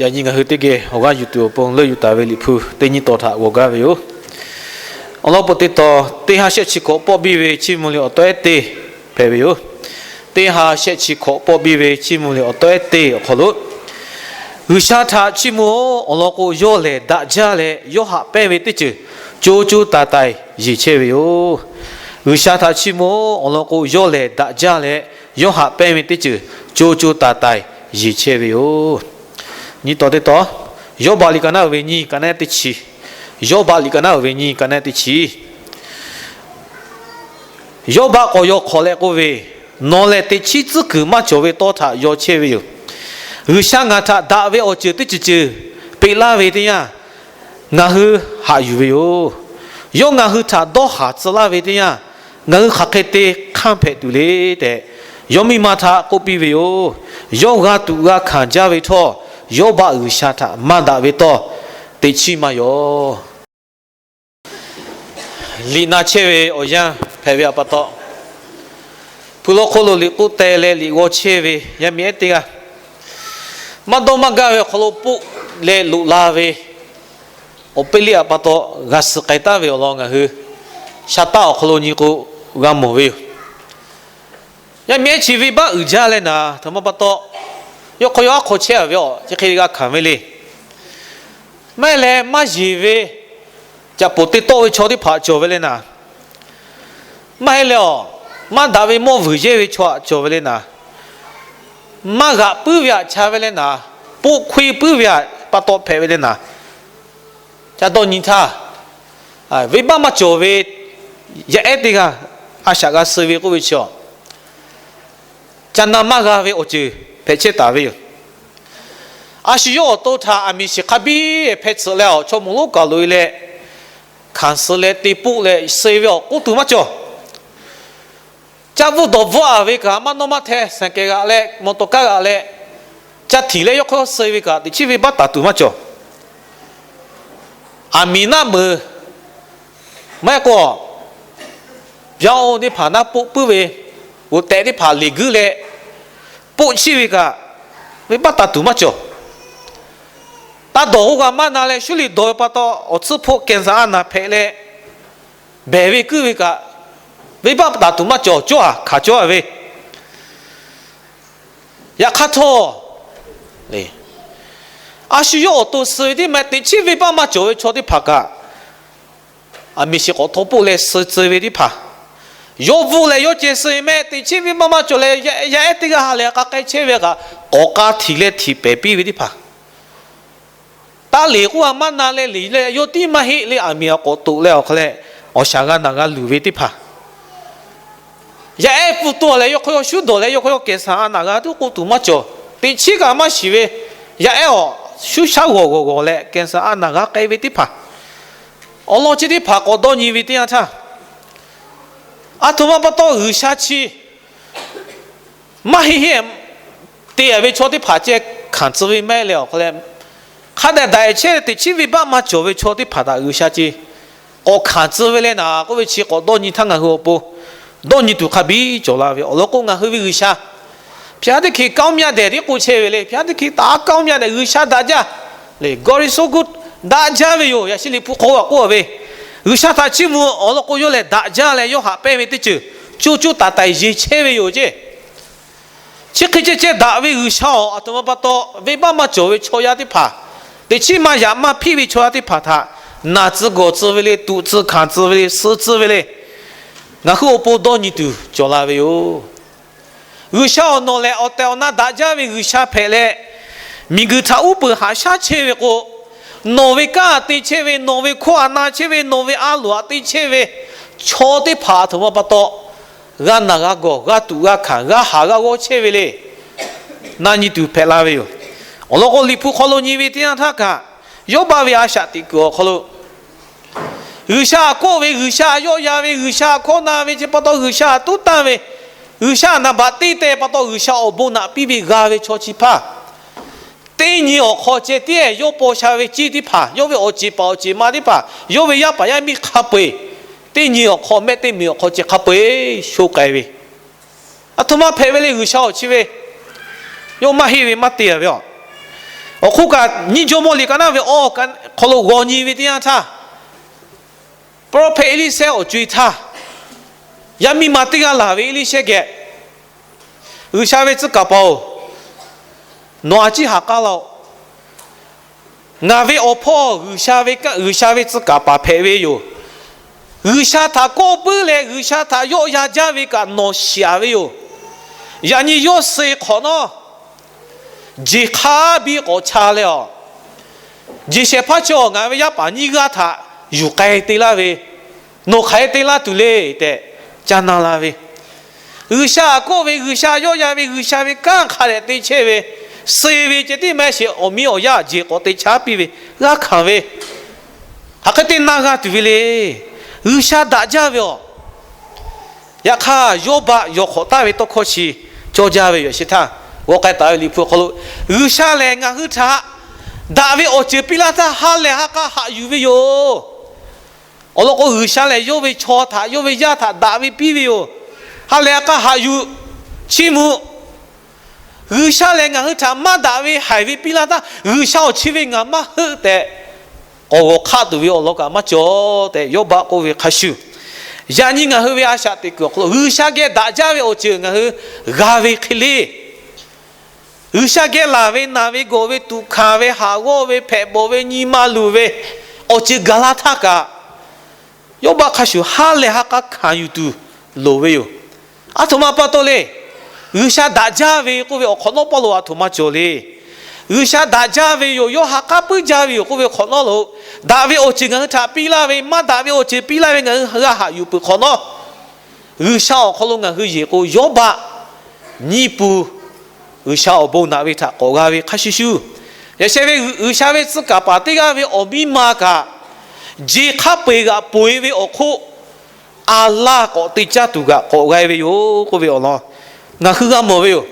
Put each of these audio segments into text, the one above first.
Yaꞈ nyi ngaˬ hui teˇ geh awˬ g'aˇ yuˬ tuˬ awˬ pon leuˆ yuˬ taˍ ve Liꞈ hpu teˇ nyiˇ tawn htaꞈ g'awˬ gaˇ ve yoˬ. Awˬ lawn peuˬ teˇ tawn, teˇ ha shehˆ chi hkawꞈ pawˆ biˇ ve chiˇ mvuh liꞈ awˬ taw ehˉ teˇ hpehꞈ ve yoˬ. Teˇ ha shehˆ chi hkawꞈ pawˆ biˇ ve chiˇ mvuh liꞈ awˬ taw ehˉ teˇ awˬ hk'aw lo, G'uiˬsha htaꞈ chiˇ mvuh-oˬ. Awˬ lawn k'o, yawˇ lehˬ daꞈ jaˇ leh yawˇ haꞈ pehnˇ ve teˇ ceuˬ co co taiˍ taiˍ yeˬ chehˇ ve yoˬ. G'uiˬsha htaꞈ chiˇ mvuh-oˬ. Awˬ lawn k'o, yawˇ lehˬ daꞈ jaˇ leh yawˇ haꞈ pehnˇ ve teˇ ceuˬ co co taiˍ taiˍ yeˬ chehˇ ve yoˬ. Nyiˇ tawn teˇ tawn, Yawˇbaˆ liꞈ ka naˉ uiˍ ve nyiˇ ka naˉ teˇ chi. Yawˇbaˆ liꞈ ka naˉ uiˍ ve nyiˇ ka naˉ teˇ chi. Yawˇbaˆ k'awꞈ yaw hk'awꞈ leh k'oˆ ve, Nawˬ lehˬ teꞈ chiˉ tcuhˉ kuiˬ maˇ cawˬ ve tawˇ htaꞈ yaw chehˇ ve yoˬ. G'uiˬsha ngaˬ htaꞈ daꞈ ve awˬ ceuˬ teˇ ceuˬ ceuˬ peꞈ laˇ ve teˇ yanˇ, ngaˬ hui haꞈ yuˬ ve yoˬ. Yawˇ ngaˬ hui htaꞈ dawˇ haˍ tcuh laˇ ve teˇ yanˇ, ngaˬ hui hk'aˬ hk'e te hk'anˇ hpehꞈ tuˬ le tehꞈ, yawˇ miˇ ma htaꞈ k'oˆ piˇ ve yoˬ. Yawˇ g'a tuꞈ g'a hkanˍ jaˇ ve htawˇ, Yawˇbaˆ G'uiˬsha htaꞈ maˇ daꞈ ve tawˇ teꞈ chiˉ maˇ yaw. Liꞈ na chehˇ ve awˬ yanˇ hpehꞈ ve pa taw, hpu lo hk'oˆ lo liꞈ k'oˆ teh leh liꞈ g'aw chehˇ ve yaˇ miˇ ehˉ teˇ g'aˇ, maˇ dawˇ maˇ gaˇ ve awˬ hk'aw lo poˆ leh loꞈ la ve awˬ peˇ liˇ pa taw, g'a suh k'ai taˉ ve awˬ lawn ngaˬ hui sha taˇ awˬ hk'aw lo nyi k'o g'a mawˬ ve yoˬ. Yaˇ miˇ ehˉ chi venˇbaˆ uiˍ jaˇ leh naˍ, htaꞈ ma pa taw, yawˇ hk'aw yawˇ aˉ hk'aw chehˇ a ve awˬ chi hk'e g'a hkanˍ ve le. Maˇ heˆ leh, maˇ yeˬ ve caꞈ poˍ te tawˆ ve chaw teˇ hpaˍ cawˬ ve leh naˍ, maˇ heˆ leh, awˬ maˇ daꞈ ve mawˇ vuiˬ yehˇ ve chaw htaꞈ cawˬ ve leh naˍ, maˇ g'aꞈ puiˉ ve htaꞈ cha ve leh naˍ, poˆ hkoˇ puiˉ ve htaꞈ pa taw hpehꞈ ve leh naˍ, ca dawˇ nyi htaˇ, venˇbaˆ maˇ cawˬ ve yaˇ ehˉ teˇ g'aˇ a shaꞈ g'a suh ve k'oˆ ve chi, ca na maˇ g'a ve awˬ ceuˬ hpehꞈ chehˇ taˍ ve yoˬ. A shu yawˇ awˬ to htaꞈ aˬ miˍ shiˍ hk'a biˇ hpehˇ tsuhꞈ leh awˬ chaw moˍ lonˉ kaˬ loꞈ e leh, hkanˍ suh leh te poˆ leh suh ve awˬ k'oˆ tuˬ maˇ cawˬ. Caˇ bvuhˆ dawˬ bvuhˆ a ve kaꞈ, maˇ nawˇ maˇ hteh, saˍ kehˍ g'aꞈ leh mawˬ tawˍ kaˇ g'aꞈ leh, caˇ htiˍ leh yawˇ hk'aw suh ve kaꞈ, teꞈ chiˉ venˇbaˆ taˍ tuˬ maˇ cawˬ. Aˬ miˍ naˆ meuˍ maˇ heˆ k'o, byaˇ oˇ teˇ hpaˍ naˇ poˆ puiˉ ve, g'oꞈ tehꞈ teˇ hpaˍ leˬ guiˇ leh poˆ chiˇ ve kaꞈ, venˇbaˆ taˍ tuˬ maˇ cawˬ. Taˇ dawˬ k'oˆ kaꞈ maˇ na leh shuˉ liꞈ dawˬ ve pa taw, awˬ tsuhˇ hpoˆ kehˬ saˍ a naˍ hpehꞈ leh behˬ ve kuiˇ ve kaꞈ, venˇbaˆ taˍ tuˬ maˇ cawˬ. Cawˇ a hkanˍ cawˇ a ve Yaꞈ hk'aˇ htawˇ, a shu yawˇ awˬ to suh ve teˇ maˇ teꞈ chiˉ venˇbaˆ maˇ cawˬ ve chaw teˇ hpaˍ kaꞈ, aˬ miˍ shiˍ k'awꞈ htaw poˆ leh suh tcuh ve teˇ hpaˍ, yawˇ bvuhˆ leh yawˇ ceh suh ve mehˆ teˇ chiˉ venˇbaˆ maˇ cawˬ leh, yaˇ ehˉ teˇ g'aˇ ha lehˬ k'a k'ai chehˇ ve kaꞈ, k'awꞈ k'a htiꞈ leh htiꞈ pehˍ piˇ ve teˇ hpaˍ, taˇ leˬ k'oˆ a maˇ na leh leˬ leh yawˇ tiˉ maˇ heˆ leh aˬ miˍ a k'awꞈ toꞈ leh awˬ hk'aw leh, awˬ shaˍ g'a naˬ g'a luˬ ve teˇ hpaˍ, yaˇ ehˉ pfuhˇ tawˆ leh yawˇ hk'aw yawˇ shuˉ dawˬ leh yawˇ hk'aw yawˇ kehˬ saˍ a naˍ g'a tuˉ k'oˆ tuˬ maˇ cawˬ. Teꞈ chiˉ kaꞈ maˇ shiˍ ve, yaˇ ehˉ awˬ shuˉ shaˉ g'awˬ g'awˬ g'awˬ leh kehˬ saˍ a naˍ g'a k'ai ve teˇ hpaˍ, awˬ lawn chi teˇ hpaˍ k'awꞈ dawˇ nyi ve teˇ yanˇ htaˇ, aˬ htoꞈ ma pa taw G'uiˬsha chi maˇ heˆ heˆ te a ve chaw teˇ hpaˍ ceh hkanˍ tcuh ve mehˆ leh awˬ hk'aw leh, hk'a dehꞈ daꞈ chehˇ teꞈ chiˉ venˇbaˆ maˇ cawˬ ve chaw teˇ hpaˍ htaꞈ G'uiˬsha ceh k'awꞈ hkanˍ tcuh ve leh naˍ k'oˆ ve chi k'awꞈ dawˇ nyi htaˇ ngaˬ hui awˬ pon dawˇ nyi tuˬ hk'a biˇ cawˬ la ve. Awˬ lawn k'o, ngaˬ hui ve G'uiˬsha ဘုရားသခင် ကောင်းမြတ်တယ် tiˉ k'oˆ chehˇ ve le. ဘုရားသခင် တအားကောင်းမြတ်တယ်, G'uiˬsha daꞈ jaˇ le. God is so good, daꞈ jaˇ ve yoˬ. Yaꞈ shi Liꞈ hpu hk'aw g'aꞈ k'oˆ a ve, G'uiˬsha htaꞈ chiˇ mvuh awˬ lawn k'o, yawˇ lehˬ daꞈ jaˇ leh yawˇ haꞈ pehnˇ ve teˇ ceuˬ co co taiˍ taiˍ yeˬ chehˇ ve yoˬ ceh. Chi hk'e ceh ceh daꞈ ve G'uiˬsha awˬ, aˬ htoꞈ ma pa taw venˇbaˆ maˇ cawˬ ve chaw yaˇ teˇ hpaˍ, teꞈ chiˉ maˇ yaꞈ maˇ hpiˆ ve chaw yaˇ teˇ hpaˍ htaꞈ naˬ tcuh gawˬ tcuh ve le, tuꞈ tcuh hkanˍ tcuh ve le, suh tcuh ve le, ngaˬ hui awˬ pon dawˇ nyi tuˬ cawˬ la ve yoˬ. G'uiˬsha awˬ nawˬ lehˬ awˬ tehˬ awˬ na daꞈ jaˇ ve G'uiˬsha hpehꞈ leh, miˬguiˬ htaꞈ uˉ peunˍ haꞈ shaˉ chehˇ ve k'o, nawˬ ve kanˉ a te chehˇ ve, nawˬ ve hkawˇ a na chehˇ ve, nawˬ ve a loˍ a te chehˇ ve chaw teˇ hpaˍ aˬ htoꞈ ma pa taw g'a naˬ g'a gawˬ, g'a tuꞈ g'a hkanˍ, g'a haˍ g'a g'awˇ chehˇ ve le. Na nyi tuˬ hpehꞈ la ve yoˬ. Awˬ lawn k'o, Liꞈ hpu hk'aw lo nyi ve teˇ yanˇ htaˇ kaꞈ, Yawˇbaˆ ve a shaꞈ teꞈ kuiˬ awˬ hk'aw lo G'uiˬsha a kawˆ ve, G'uiˬsha a yawˆ yan ve, G'uiˬsha a hkawˇ na ve chi pa taw, G'uiˬsha a tuˉ tanˇ ve, G'uiˬsha a naˍ baꞈ teˇ teh pa taw, G'uiˬsha awˬ bon naꞈ piˇ ve g'a ve chaw chi hpaˇ, teˇ nyi awˬ hk'aw ceh tiˉ yawˇ paw sha ve ciˇ teˇ hpaˍ, yawˇ ve awˬ ceˬ paˍ awˬ ceˬ ma teˇ hpaˍ, yawˇ ve yaˇ paˍ yaˇ miˇ hk'a peu-eˬ, teˇ nyi awˬ hk'aw mehˆ teˇ meꞈ awˬ hk'aw ceh hk'a peu-eˬ sho k'ai ve, aˬ htoꞈ ma hpehꞈ ve le. G'uiˬsha awˬ chi ve yawˇ maˇ heˆ ve maˇ te a ve aˬ. Awˬ hk'oˆ kaꞈ, nyiˇ Jawˇmawˇ liꞈ ka naˉ ve awˬ hk'aw lo g'aw nyi ve teˇ yanˇ htaˇ, prophet Eˇliˇshehˇ awˬ co-e htaˇ, yaˇ miˇ ma teˇ g'aˇ laˬ ve Eˇliˇshehˇ geh, G'uiˬsha ve tcuh kaˍ paˍ-oˬ, nawˬ a ciˉ haꞈ k'aˉ laˇ-oˆ. Ngaˬ ve awˬ hpawˇ G'uiˬsha ve kanˉ, G'uiˬsha ve tcuh kaˍ paˍ hpehꞈ ve yoˬ. G'uiˬsha htaꞈ kawˆ puiˉ leh G'uiˬsha htaꞈ yawˆ yan jaˇ ve kaꞈ nawˬ shiˍ-aˍ ve yoˬ. Yaꞈ nyi yawˇ suh hk'awꞈ nawˉ, jeˬ hk'a biˇ k'awꞈ cha leh, aˬ, jeˬ shehˍ hpaˇ chi awˬ ngaˬ ve yaˇ paˍ nyiˇ g'aˇ htaꞈ yuˬ k'ai te laˇ ve, nawˬ hk'aˬ hk'e te laˇ tuˬ le tehꞈ ca na la ve, G'uiˬsha kawˆ ve, G'uiˬsha yawˆ yan ve, G'uiˬsha ve kanˉ hk'a dehꞈ te chehˇ ve, suh ve ceh tiˉ maˇ heˆ sheˍ, awˬ miˇ awˬ yaˇ jeˬ k'awꞈ te chaˉ piˇ ve g'aˇ hkanˍ ve, hk'aˬ hk'e te na g'a tuˬ ve le. G'uiˬsha daꞈ jaˇ ve aˬ. Yaꞈ hk'aˇ, Yawˇbaˆ yawˬ hk'awꞈ taˍ ve tawˇ hkawˇ chi cawˇ jaˇ ve yoˬ. Chi htaˇ g'aw k'ai taˍ ve Liꞈ hpu awˬ hk'aw lo, G'uiˬsha lehˬ ngaˬ hui htaꞈ daꞈ ve awˬ ceuˬ piˇ laˇ htaˇ, ha lehˬ ha k'a haꞈ yuˬ ve yoˬ. Awˬ lawn k'o, G'uiˬsha lehˬ yawˇ ve chaw htaꞈ, yawˇ ve yaˇ htaꞈ daꞈ ve piˇ ve yoˬ. Ha lehˬ ha k'a haꞈ yuˬ, chiˇ mvuh. G'uiˬsha lehˬ ngaˬ hui htaꞈ maˇ daꞈ ve haiˬ ve piˇ laˇ htaˇ, G'uiˬsha awˬ chi ve ngaˬ maˇ heuˆ tehꞈ k'awꞈ g'awˬ hk'aˆ tuˬ ve awˬ lawn kaꞈ maˇ cawˬ tehꞈ Yawˇbaˆ k'oˆ ve hk'a shuˍ, yaꞈ nyi ngaˬ hui ve a shaꞈ teꞈ kuiˬ awˬ hk'aw lo G'uiˬsha geh daꞈ jaˇ ve awˬ ceuˬ ngaˬ hui g'a ve hk'e le. G'uiˬsha geh laˬ ve, naˬ ve, gawˬ ve, tuꞈ hkanˍ ve, haˍ g'awˇ ve, hpehꞈ bawˬ ve, nyi ma luˬ ve, awˬ ceuˬ gaˬ la htaˇ kaꞈ, Yawˇbaˆ hk'a shuˍ ha lehˬ ha k'a hkanˍ yuˬ tuˬ loˍ ve yoˬ. Aˬ htoꞈ ma pa taw le. G'uiˬsha daꞈ jaˇ ve k'oˆ ve awˬ hk'awꞈ nawˉ pawˆ lo aˬ htoꞈ ma cawˬ le. G'uiˬsha daꞈ jaˇ ve yoˬ, yawˇ ha k'aˉ puiˉ jaˇ ve yoˬ k'oˆ ve hk'awꞈ nawˉ lo, daꞈ ve awˬ ceuˬ ngaˬ hui htaꞈ piˇ laˇ ve, maˇ daꞈ ve awˬ ceuˬ piˇ laˇ ve ngaˬ hui g'a haꞈ yuˬ peuˬ hk'awꞈ nawˉ, G'uiˬsha awˬ hk'aw lo ngaˬ hui yeˬ k'o, Yawˇbaˆ nyiˇ pun G'uiˬsha awˬ bon naꞈ ve htaꞈ k'awꞈ g'a ve hk'a shuˍ shuˍ, yaꞈ sheh ve G'uiˬsha ve tcuh kaˍ paˍ teˇ g'aˇ ve awˬ miˇ ma kaꞈ, jeˬ hk'a peu-eˬ g'aꞈ poˬ-e ve awˬ hk'oˆ, a laˇ k'awꞈ te caˇ tuˬ g'aꞈ k'awꞈ g'a ve yoˬ k'oˆ ve awˬ lawn ngaˬ hui g'a mawˬ ve yoˬ.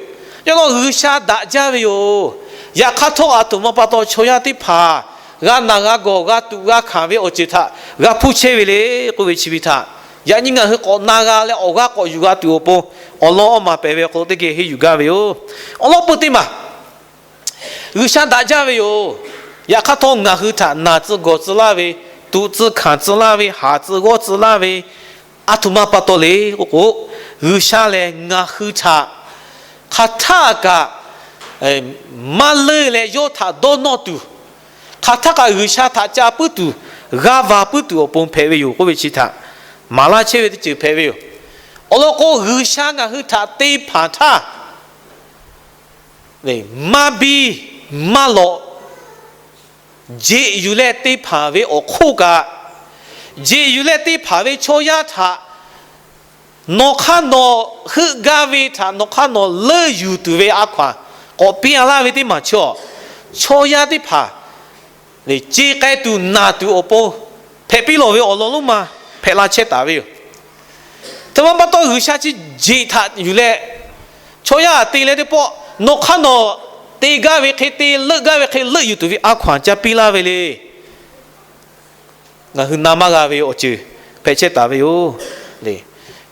Yaꞈ nyi G'uiˬsha daꞈ jaˇ ve yoˬ. Yaꞈ hk'aˇ htawˇ, aˬ htoꞈ ma pa taw chaw yaˇ teˇ hpaˍ g'a naˬ g'a gawˬ g'a tuꞈ g'a hkanˍ ve awˬ ceuˬ htaꞈ g'a hpuˇ chehˇ ve le k'oˆ ve chi ve htaꞈ, yaꞈ nyi ngaˬ hui k'awꞈ na g'a leh awˬ g'aˇ k'awꞈ yuˬ g'a tuˬ awˬ pon, awˬ lawn awˬ maˬ pehˍ ve awˬ hk'aw lo teˇ geh henˇ yuˬ gaˇ ve yoˬ. Awˬ lawn peu teˇ maˬ, G'uiˬsha daꞈ jaˇ ve yoˬ. Yaꞈ hk'aˇ htawˇ, ngaˬ hui htaꞈ naˬ tcuh gawˬ tcuh laˇ ve, tuꞈ tcuh hkanˍ tcuh laˇ ve, haˍ tcuh g'awˇ tcuh laˇ ve, aˬ htoꞈ ma pa taw le k'oˆ k'o, G'uiˬsha lehˬ ngaˬ hui htaꞈ hk'aˬ htaˇ kaꞈ maˇ leunˇ leh yawˇ htaꞈ dawˇ nawˇ tuˬ, hk'aˬ htaˇ kaꞈ G'uiˬsha htaꞈ ca puiˉ tuˬ, g'a va puiˉ tuˬ awˬ pon hpehꞈ ve yoˬ k'oˆ ve chi htaꞈ maˍ laˇ chehˇ ve teˇ ceuˬ hpehꞈ ve yoˬ. Awˬ lawn k'o, G'uiˬsha ngaˬ hui htaꞈ te hpanˍ htaˇ, maˇ biˇ maˇ lawꞈ jeꞈ yuˬ leh te hpanˍ ve awˬ hk'oˆ kaꞈ, jeꞈ yuˬ leh te hpanˍ ve chaw yaˇ htaꞈ nawˬ hk'aˇ nawˬ heuˆ gaˇ ve htaꞈ nawˬ hk'aˇ nawˬ leuˆ yuˬ tuˬ ve a hkaw-anˬ k'awꞈ piˇ-a laˇ ve teˇ maˬ chi, chaw yaˇ teˇ hpaˍ ce k'ai tuˬ naˬ tuˬ awˬ pon hpehꞈ piˇ lawˬ ve awˬ lawn lonˉ ma hpehꞈ la chehˇ taˍ ve yoˬ. Aˬ htoꞈ ma pa taw G'uiˬsha chi jeꞈ htaꞈ yuˬ leh, chaw yaˇ te leh teˇ pawˆ nawˬ hk'aˇ nawˬ te gaˇ ve hk'e, te leuˆ gaˇ ve hk'e leuˆ yuˬ tuˬ ve a hkaw-anˬ ca piˇ laˇ ve le. Ngaˬ hui na maˇ g'a ve awˬ ceuˬ hpehꞈ chehˇ taˍ ve yoˬ.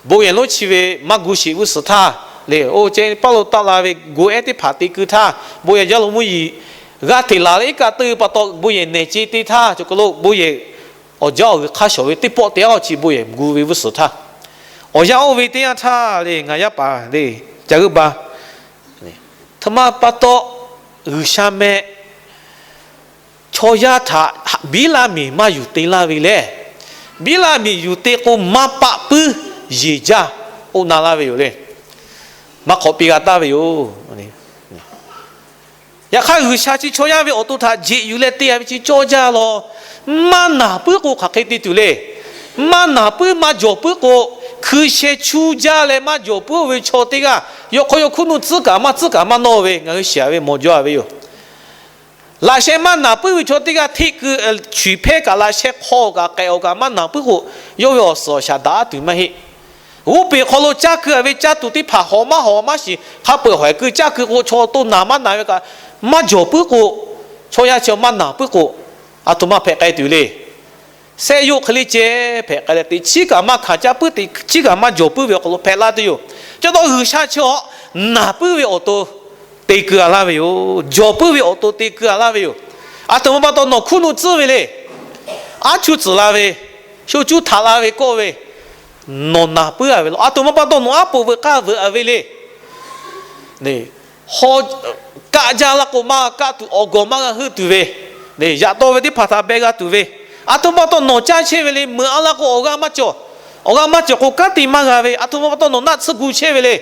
Bon yehˬ lonˉ chi ve maˇ gu sheˍ g'uˇ suhˍ htaˇ le, oˇ ceh paˇ lo taˆ la ve gu ehˉ teˇ hpaˍ te keu htaˇ, bon yehˬ jaˇ lo mvuhˇ yiˍ g'aˇ hteꞈ laˬ leh iˉ kaˆ teu pa taw bon yehˬ nehˬ ce te htaˇ, cawˬ k'o lo bon yehˬ awˬ jaˇ awˬ g'uiˬ hk'aˇ shawˍ ve teˇ pawˆ te-a awˬ chi bon yehˬ gu ve g'uˇ suhˍ htaˇ, awˬ yanˇ oˇ ve teˇ yanˇ htaˇ le, ngaˬ yaˇ paˍ le, ca g'euˆ ba, aˬ htoꞈ ma pa taw G'uiˬsha meh chaw yaˇ htaꞈ biˉ laˇ miˬ maˇ yuˬ te laˇ ve lehˬ, biˉ laˇ miˬ yuˬ te k'o maˇ paˆ puiˉ yeˬ jaˇ k'oˆ na laˇ ve yoˬ le. Maˇ hk'awꞈ piˇ g'a taˍ ve yoˬ. Yaꞈ hk'aˇ, G'uiˬsha chi chaw yaˇ ve awˬ to htaꞈ jeꞈ yuˬ leh te-a ve chi cawˇ jaˇ law. Maˇ naˬ puiˉ k'o hk'aˬ hk'e te tuˬ le. Maˇ naˬ puiˉ maˇ jawˬ puiˉ k'o, hkui sheh chuˇ jaˇ leh maˇ jawˬ puiˉ-o ve chaw teˇ g'aˇ, yawˇ hk'aw yawˇ hkuiˉ nuˆ tcuhˉ kaꞈ maˇ tcuhˉ kaꞈ maˇ nawˇ ve ngaˬ hui shiˍ-a ve mawˬ jaw-a ve yoˬ. Laꞈ sheh maˇ naˬ puiˉ ve chaw teˇ g'aˇ hteˆ keu, chuˬ hpehˇ kaꞈ laꞈ sheh hk'aw-oˬ kaꞈ k'ehꞈ-oˬ kaꞈ maˇ naˬ puiˉ k'o, yawˇ ve awˬ suhˍ awˬ shaˍ daꞈ-a tuˬ maˇ heˆ. G'oˇ peˬ hk'aw lo caˇ keu-a ve caˇ tuˬ teˇ hpaˍ hawꞈ maˇ hawꞈ maˇ shiˍ hk'a peu-eˬ hawehˬ keu caˇ keu k'o, chaw to naˬ maˇ naˬ ve kaꞈ maˇ jawˬ puiˉ k'o, chaw yaˇ chi maˇ naˬ puiˉ k'o, aˬ htoꞈ ma hpehꞈ k'ai tuˬ le. Sehˆ yoˆ hk'e le ceh hpehꞈ k'ai leh, teꞈ chiˉ kaꞈ maˇ hkanˍ caˇ puiˉ, teꞈ chiˉ kaꞈ maˇ jawˬ puiˉ ve awˬ hk'aw lo hpehꞈ laˇ tuˬ yoˬ. Chi pa taw G'uiˬsha chi-a naˬ puiˉ ve awˬ to te keu a laˇ ve yoˬ. Jawˬ puiˉ ve awˬ to te keu a laˇ ve yoˬ. Aˬ htoꞈ ma pa taw nawˬ hkuˇ nuˆ tcuhˉ ve le. Aˉ chuˇ tcuhˍ la ve, sho cuˇ htaꞈ la ve kawˆ ve, nawˬ naˬ puiˉ a ve law. Aˬ htoꞈ ma pa taw nawˬ aˉ poꞈ veuꞈ k'aˇ veuꞈ a ve le. Hawˉ kaˆ jaˇ laˇ k'o maˇ kaˆ tuˬ, awˬ gawˬ maˇ g'a heuˆ tuˬ ve, yaꞈ taw ve teˇ hpaˍ htaꞈ beh g'a tuˬ ve, aˬ htoꞈ ma pa taw nawˬ caˇ chehˇ ve le. Meuꞈ a laˇ k'o awˬ g'aˇ maˇ cawˬ, awˬ g'aˇ maˇ cawˬ k'o kanˉ te maˇ g'a ve, aˬ htoꞈ ma pa taw nawˬ naˆ tsuhˇ gu chehˇ ve le.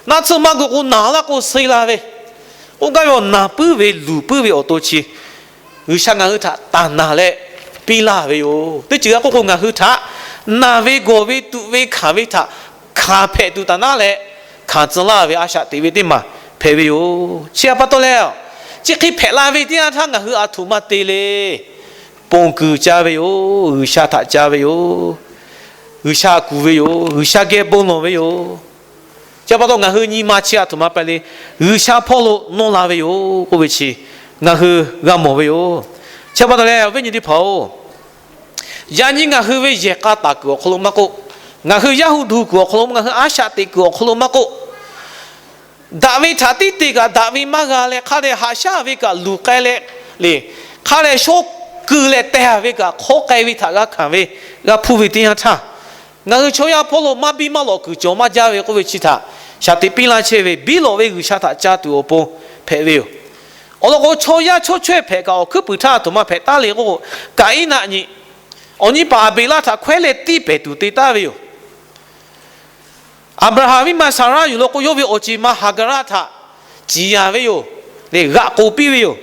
Naˆ tsuhˇ maˇ gu k'o naˬ laˇ k'o suh la ve, k'oˆ gaˇ ve awˬ naˬ puiˉ ve luˬ puiˉ ve awˬ to chi G'uiˬsha ngaˬ hui htaꞈ taˍ naˬ leh piˇ laˇ ve yoˬ. Teˇ ceuˬ g'a k'oˆ k'o, ngaˬ hui htaꞈ naˬ ve gawˬ ve tuꞈ ve hkanˍ ve htaꞈ hkanˍ hpehꞈ tuˬ taˍ naˉ leh, hkanˍ tcuh laˇ ve a shaꞈ teꞈ ve teˇ maˬ hpehꞈ ve yoˬ. Chi htaꞈ pa taw leh, chi hk'e hpehꞈ la ve teˇ yanˇ htaˇ ngaˬ hui aˬ htoꞈ ma te le. Ponˬ kuiˬ ca ve yoˬ. G'uiˬsha htaꞈ ca ve yoˬ. G'uiˬsha kuˬ ve yoˬ. G'uiˬsha geh bon lawˬ ve yoˬ. Chi htaꞈ pa taw ngaˬ hui nyi ma chi aˬ htoꞈ ma pehꞈ le. G'uiˬsha hpawˇ lo nawˇ la ve yoˬ k'oˆ ve chi ngaˬ hui g'a mawˬ ve yoˬ. Chi htaꞈ pa taw leh awˬ viˉ nyi teˇ hpaˍ-oˬ, yaꞈ nyi ngaˬ hui ve yehˬ k'a taˍ kuiˬ awˬ hk'aw lo maˇ k'oˆ, ngaˬ hui yaˇ hu du kuiˬ awˬ hk'aw lo, ngaˬ hui a shaꞈ teꞈ kuiˬ awˬ hk'aw lo maˇ k'oˆ, daꞈ ve htaꞈ tiˉ te kaꞈ daꞈ ve maˇ g'a leh, hk'a dehꞈ haꞈ shaˉ ve kaꞈ luˬ k'ai leh, le, hk'a dehꞈ shawˉ keu leh teh ve kaꞈ hk'awˉ k'ai ve htaꞈ g'a hkanˍ ve, g'a hpuˇ ve teˇ yanˇ htaˇ, ngaˬ hui chaw yaˇ hpawˇ lo maˇ biˇ maˇ lawꞈ kuiˬ cawˬ maˇ jaˇ ve k'oˆ ve chi htaꞈ shaˍ teꞈ piˇ laˇ chehˇ ve, biˇ lawꞈ ve G'uiˬsha htaꞈ ca tuˬ awˬ pon hpehꞈ ve yoˬ. Awˬ lawn k'o, chaw yaˇ chaw chaweh hpehꞈ kaꞈ awˬ hkuiˉ puiˍ htaˇ aˬ htoꞈ ma hpehꞈ taˉ le k'oˆ k'o, Kaˍiˉnaˆ nyi awˬ nyi paˍ Aˍbeˍlaˆ htaꞈ hkawehˉ leh tiˇ pehˍ tuˬ te taˉ ve yoˬ. Aˍbraˍhanˍ viˉ ma Saˍraˆ yuˬ law k'o, yawˇ ve awˬ ceˬ ma Haˍgaˍraˆ htaꞈ ciˍ yanˍ ve yoˬ. G'aꞈ k'oˍ piˇ ve yoˬ.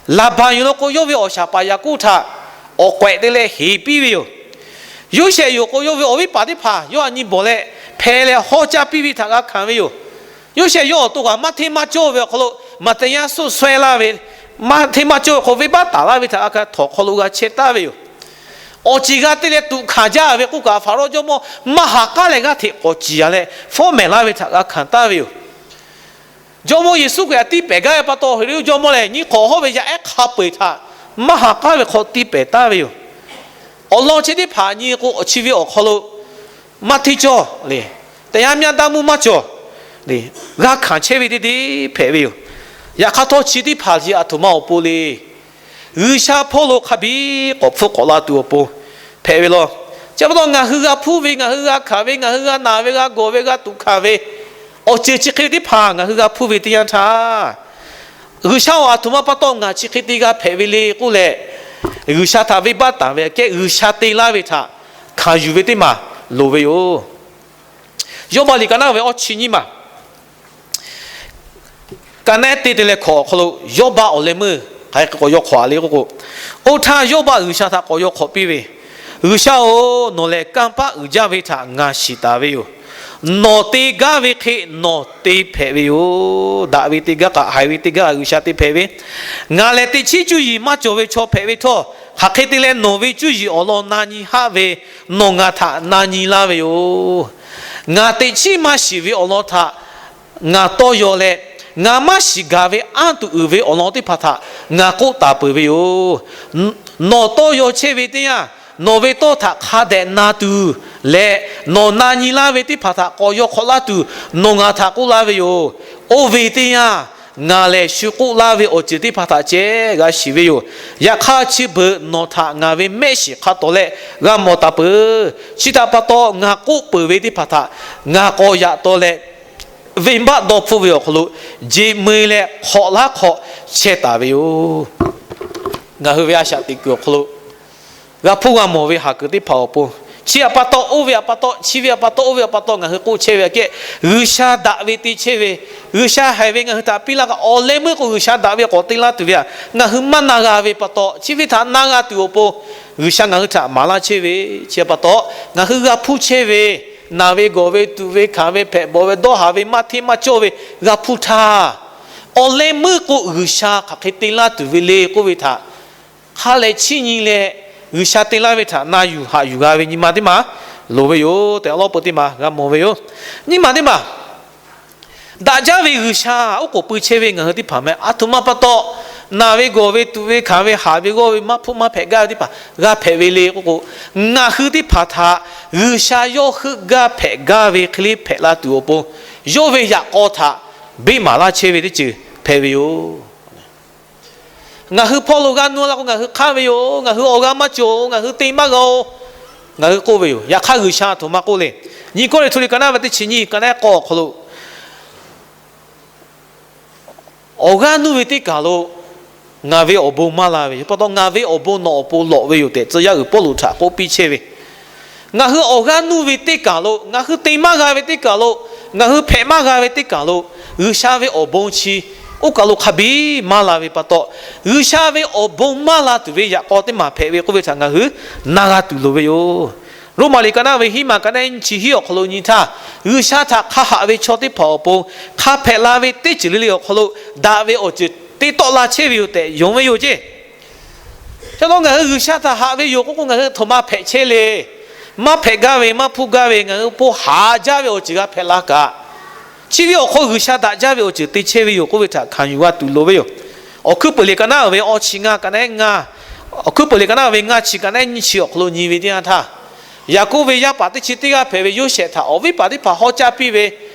Laˍbaˍ yuˬ law k'o, yawˇ ve awˬ shaˍ paˍ Yaˍkoˆ htaꞈ awˬ k'awehꞈ te leh heˍ piˇ ve yoˬ. Yoˇsehꞈ yuˬ k'o, yawˇ ve awˬ viˉ paˍ teˇ hpaˍ yawˇ htaꞈ nyi bawˬ leh hpeh leh hawˉ caˇ piˇ ve htaꞈ g'a hkanˍ ve yoˬ. Yoˇsehꞈ yawˇ awˬ to kaꞈ maˇ hteˇ maˇ cawˇ ve awˬ hk'aw lo maꞈ te yaˇ suhˆ suhˆ laˇ ve, maˇ hteˇ maˇ cawˇ ve hk'aw venˇbaˆ taˍ laˇ ve htaꞈ g'a hkanˍ, htawnˍ hk'aw lo g'a chehˇ taˍ ve yoˬ. Awˬ ceˬ g'a te leh tuꞈ hkanˍ jaˇ ve k'oˆ kaꞈ, Hpaˍrawˇ jawˇmawˇ maˇ ha k'aˉ leh g'aˇ hteꞈ k'awꞈ ciˍ yanˍ leh fawˉ mehˍ laˇ ve htaꞈ g'a hkanˍ taˍ ve yoˬ. Jawˇmawˇ Yeˍsuˆ Hkriꞈ htaꞈ tiˇ pehˍ gaˇ ve pa taw, Heˍroˆ jawˇmawˇ lehˬ nyiˇ hk'awꞈ hawˉ ve yaˇ ehˉ hk'a peu-eˬ htaꞈ maˇ ha k'aˉ ve hk'aw tiˇ pehˍ taˍ ve yoˬ. Awˬ lawn chi teˇ hpaˍ nyi k'o, chi ve awˬ hk'aw lo maˇ hteˇ cawˇ le, teˇ yanˇ myaˇ daˇ mvuhˇ maˇ cawˬ le, g'a hkanˍ chehˇ ve teˇ deˇ hpehꞈ ve yoˬ. Yaꞈ hk'aˇ htawˇ, chi teˇ hpaˍ chi aˬ htoꞈ ma awˬ pon le. G'uiˬsha hpawˇ lo hk'a biˇ k'awꞈ hpfuhˆ k'awꞈ la tuˬ awˬ pon hpehꞈ ve law. Chi pa taw ngaˬ hui g'a hpuˇ ve, ngaˬ hui g'a hkanˍ ve, ngaˬ hui g'a naˬ ve, g'a gawˬ ve, g'a tuꞈ hkanˍ ve, awˬ ceuˬ chi hk'e teˇ hpaˍ ngaˬ hui g'a hpuˇ ve teˇ yanˇ htaˇ, G'uiˬsha-oˬ, aˬ htoꞈ ma pa taw ngaˬ chi hk'e te g'a hpehꞈ ve le k'oˆ leh, G'uiˬsha htaꞈ venˇbaˆ taˍ ve aꞈ kehˉ G'uiˬsha te laˇ ve htaꞈ hkanˍ yuˬ ve teˇ maˬ loˍ ve yoˬ. Yawˇbaˆ liꞈ ka naˉ ve awˇ chi nyiˇ maˬ, ka naˉ te te leh hkawꞈ awˬ hk'aw lo Yawˇbaˆ awˬ leh meuˇ hk'aˬ hk'e k'awꞈ yaw hk'awꞈ a le k'oˆ k'o, oˇ htaˇ Yawˇbaˆ G'uiˬsha htaꞈ k'awꞈ yaw hk'awꞈ piˇ ve, G'uiˬsha-oˬ, nawˬ lehˬ kanˇ paˆ uiˍ jaˇ ve htaꞈ ngaˬ shiˍ taˍ ve yoˬ. Nawˬ te gaˇ ve hk'e nawˬ te hpehꞈ ve yoˬ. Daꞈ ve te gaˇ kaꞈ, haiˬ ve te gaˇ kaꞈ G'uiˬsha te hpehꞈ ve. Ngaˬ lehˬ teˇ chiˉ cuˇ yiˍ maˇ cawˬ ve chaw hpehꞈ ve htawˇ, hk'aˬ hk'e te leh nawˬ ve cuˇ yiˍ awˬ lawn na nyi haˆ ve nawˬ ngaˬ htaꞈ na nyi laˇ ve yoˬ. Ngaˬ teꞈ chiˉ maˇ shiˍ ve awˬ lawn htaꞈ ngaˬ tawˇ yaw leh, ngaˬ maˇ shiˍ gaˬ ve anˇ tuˬ uiˍ ve awˬ lawn teˇ hpaˍ htaꞈ ngaˬ k'oˆ taˍ peuˬ ve yoˬ. Nawˬ tawˇ yaw chehˇ ve teˇ yanˇ, nawˬ ve tawˇ htaꞈ hk'a dehꞈ na tuˬ leh, nawˬ na nyi laˇ ve teˇ hpaˍ htaꞈ k'awꞈ yaw hk'awꞈ laˇ tuˬ nawˬ ngaˬ htaꞈ k'oˆ laˇ ve yoˬ. Oˇ ve teˇ yanˇ, ngaˬ lehˬ shu k'oˆ laˇ ve awˬ ceuˬ teˇ hpaˍ htaꞈ ceh g'a shiˍ ve yoˬ. Yaꞈ hk'aˇ, chi beuꞈ nawˬ htaꞈ ngaˬ ve mehˆ shiˍ hk'a tawˍ leh g'a mawˬ taˍ peuˬ. Chi htaꞈ pa taw, ngaˬ k'oˆ peuˬ ve teˇ hpaˍ htaꞈ ngaˬ k'awꞈ yaꞈ taw leh, venˇbaˆ dawˇ hpfuhˆ ve awˬ hk'aw lo jeꞈ meu-e leh hk'awꞈ laˉ hk'awꞈ chehˇ taˍ ve yoˬ. Ngaˬ hui ve a shaꞈ teꞈ kuiˬ awˬ hk'aw lo g'a hpuˇ g'a mawˬ ve haˍ kuiˬ teˇ hpaˍ awˬ pon, chi htaꞈ pa taw oˇ ve htaꞈ pa taw, chi ve htaꞈ pa taw, oˇ ve htaꞈ pa taw ngaˬ hui k'oˆ chehˇ ve aꞈ kehˉ, G'uiˬsha daꞈ ve te chehˇ ve, G'uiˬsha haiˬ ve ngaˬ hui htaꞈ piˇ laˇ kaꞈ awˬ leh meuˇ k'o G'uiˬsha daꞈ ve k'awꞈ te laˇ tuˬ ve htaꞈ ngaˬ hui maˇ na g'a ve pa taw, chi ve htaꞈ na g'a tuˬ awˬ pon G'uiˬsha ngaˬ hui htaꞈ maˍ laˇ chehˇ ve, chi htaꞈ pa taw ngaˬ hui g'a hpuˇ chehˇ ve, naˬ ve gawˬ ve tuꞈ ve hkanˍ ve hpehꞈ bawˬ ve dawˇ haˍ ve maˇ hteˇ maˇ cawˇ ve g'a hpuˇ htaˇ, awˬ leh meuˇ k'o G'uiˬsha hk'aˬ hk'e te laˇ tuˬ ve le k'oˆ ve htaꞈ hk'a leh chiˇ nyi leh, G'uiˬsha te laˇ ve htaꞈ na yuˬ haꞈ yuˬ g'a ve nyi ma teˇ maˬ loˍ ve yoˬ tehꞈ, awˬ lawn peu teˇ maˬ g'a mawˬ ve yoˬ. Nyiˇ maˬ teˇ maˬ, daꞈ jaˇ ve G'uiˬsha oˉ k'oˍ pui chehˇ ve ngaˬ hui teˇ hpaˍ meh aˬ htoꞈ ma pa taw, naˬ ve gawˬ ve tuꞈ ve hkanˍ ve haˍ ve g'awˇ ve maˇ hpfuhˆ maˇ hpehꞈ gaˇ ve teˇ hpaˍ g'a hpehꞈ ve le k'oˆ k'o, ngaˬ hui teˇ hpaˍ htaꞈ G'uiˬsha yawˇ heuˆ gaˇ hpehꞈ gaˇ ve hk'e le hpehꞈ la tuˬ awˬ pon, yawˇ ve yaꞈ k'aw htaꞈ beˆ maˍ laˇ chehˇ ve teˇ ceuˬ hpehꞈ ve yoˬ. Ngaˬ hui hpawˇ lo g'a nuˇ la k'o, ngaˬ hui hk'aˇ ve yoˬ. Ngaˬ hui awˬ g'aˇ maˇ cawˬ-oˬ. Ngaˬ hui te maˇ g'a-oˬ. Ngaˬ hui k'oˆ ve yoˬ. Yaꞈ hk'aˇ G'uiˬsha a htoꞈ ma k'oˆ le. Nyi Kawˇrenˍhtuˆ liꞈ ka naˆ ve teˇ chi nyiˇ, ka naˆ k'awˇ awˬ hk'aw lo, awˬ g'aˇ nuˇ ve teˇ kaˬ lo ngaˬ ve awˬ bon maˇ la ve yoˬ. Pa taw ngaˬ ve awˬ bon nawˬ awˬ pon lawꞈ ve yoˬ tehꞈ, tcuh yaˇ uiˍ Pawˇluꞈ htaꞈ k'oˆ piˇ chehˇ ve. Ngaˬ hui awˬ g'aˇ nuˇ ve teˇ kaˬ lo, ngaˬ hui te maˇ g'a ve teˇ kaˬ lo, ngaˬ hui hpehꞈ maˇ g'a ve teˇ kaˬ lo, G'uiˬsha ve awˬ bon chi oˇ kaˬ lo hk'a biˇ maˇ la ve pa taw, G'uiˬsha ve awˬ bon maˇ la tuˬ ve yaꞈ k'aw teˇ maˬ hpehꞈ ve k'oˆ ve htaꞈ ngaˬ hui na g'a tuˬ loˍ ve yoˬ. Roˉmaꞈ liꞈ ka naˆ ve hiˉ maˬ ka naˆ nyiˇ chi hiˉ awˬ hk'aw lo nyi htaˇ, G'uiˬsha htaꞈ hk'a haꞈ ve chaw teˇ hpaˍ awˬ pon hk'a hpehꞈ la ve teˇ ceuˬ le le awˬ hk'aw lo daꞈ ve awˬ ceuˬ te tawˆ la chehˇ ve yoˬ tehꞈ yonˍ ve yoˬ ceˇ. Chi taw ngaˬ hui G'uiˬsha htaꞈ haꞈ ve yoˬ k'oˆ k'o, ngaˬ hui htoꞈ ma hpehꞈ chehˇ le. Maˇ hpehꞈ gaˇ ve, maˇ hpuˇ gaˇ ve, ngaˬ hui po haˍ jaˇ ve awˬ ceuˬ g'a hpehꞈ la kaꞈ, chi ve awˬ hk'aw G'uiˬsha daꞈ jaˇ ve awˬ ceuˬ te chehˇ ve yoˬ k'oˆ ve htaꞈ hkanˍ yuˬ g'a tuˬ loˍ ve yoˬ. Awˬ hkuiˉ peuˬ liꞈ ka naˆ ve awˇ chi ngaˇ ka naˆ ngaˇ, awˬ hkuiˉ peuˬ liꞈ ka naˆ ve ngaˇ chi ka naˆ nyiˇ chi awˬ hk'aw lo nyi ve teˇ yanˇ htaˇ, Yaˍkoˆ ve yaˇ paˍ teˇ chi teˇ g'aˇ hpehꞈ ve Yoˇsehꞈ htaꞈ awˬ viˉ paˍ teˇ hpaˍ haw caˇ piˇ ve,